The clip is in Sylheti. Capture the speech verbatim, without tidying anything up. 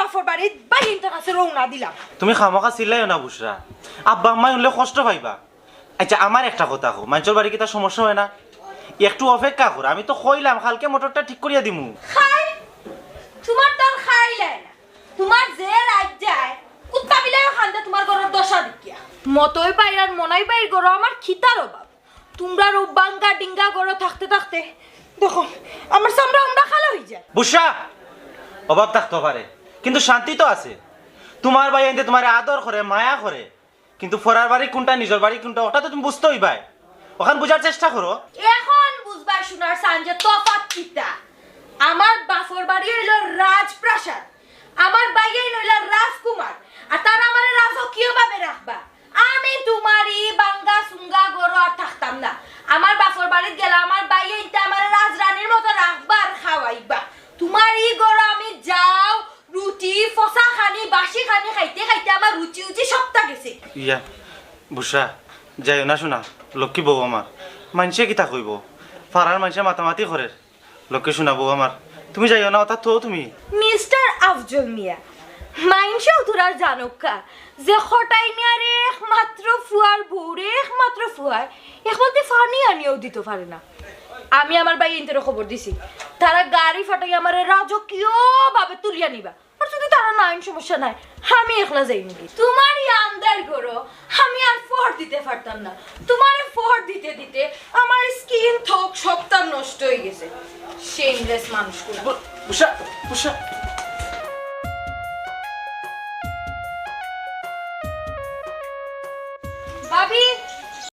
বাফর বাড়িত ভাইয়াইন্তর কাছে রওনা দিলাম। তুমি খামোখা চিল্লাইও না বুশরা, আব্বা আম্মায় হুনলে কষ্ট পাইবা। আচ্ছা, আমার একটা কথা কও, মাইনষর বাড়ি কিতা সমস্যা অয় না? একটু অপেক্ষা করো, আমি তো কইলাম কালকে মোটরটা ঠিক করিয়া দিমু। খাই, তুমার তো আর খাইলায় না। তুমার যে রাইত যায়, কুত্তা বিলাইও কান্দে তুমার ঘরর দশা দেখিয়া। মতই ভাইর আর মনাই ভাইর ঘরো আমার খিতার অভাব। তুমরার অউ ভাঙ্গা ডিঙ্গা ঘরো থাকতে থাকতে দেখো, আমার চামড়া উমড়া কালা অইযায়। বুশরা, অভাব থাকতো পারে, কিন্তু শান্তি তো আছে। তুমার ভাইয়াইন্তে তুমারে আদর করে, মায়া করে, কিন্তু ফরার বাড়ি কুনটা, নিজর বাড়ি কুনটা, ওটা তো তুমি বুঝতে অইবায়। অখান বুঝার চেষ্টা করো। এখন বুঝবায় সোনার চান যে তফাত কিতা। আমার বাফর বাড়ি অইলো রাজপ্রাসাদ, আমার ভাইয়াইন অইলা রাজকুমার, আর তারা আমারে রাজকীয় ভাবে রাখবা। আমি তুমার ই ভাঙ্গা চুঙ্গা ঘরো আর থাকতাম না। আমার বাফর বাড়িত গেলে আমার ভাইয়াইন্তে আমারে রাজরানীর মতো রাখবা আর খাওয়াইবা। তুমার ই ঘরো আমি যাও, রুটি, ফসা খানি, বাসি খানি খাইতে খাইতে আমার রুচি উচি সবটা গেছে। ইয়া, বুশরা, যাইও না সোনা, লক্ষ্মী বউ আমার। মাইনষে কিতা কইবো? ফারার মাইনষে মাতামাতি করের। লক্ষ্মী সোনা বউ আমার, তুমি যাইও না, ওটা তো তুমি। মিস্টার আফজল মিয়া, মাইনষেও তুরার জানউক্কা যে কটাই মিয়ার একমাত্র ফুয়ার বউরে একমাত্র ফুয়ায় এক বালতি পানি আনিয়াও দিতো পারে না। আমি আমার ভাইয়াইন্তরে খবর দিছি, তারা গাড়ি ফাটাই আমারে রাজকীয় ভাবে তুলিয়া নিবা। আর যদি তারা না আইন, সমস্যা নাই, আমি একলা যাইমুগি। তুমার ই আন্দাইর ঘরো আমি আর ফর দিতে পারতাম না। তুমারে ফর দিতে দিতে আমার স্কিন থক সবটা নষ্ট অইগেছে। শেমলেস মানুষগুলা। বুশরা, বুশরা,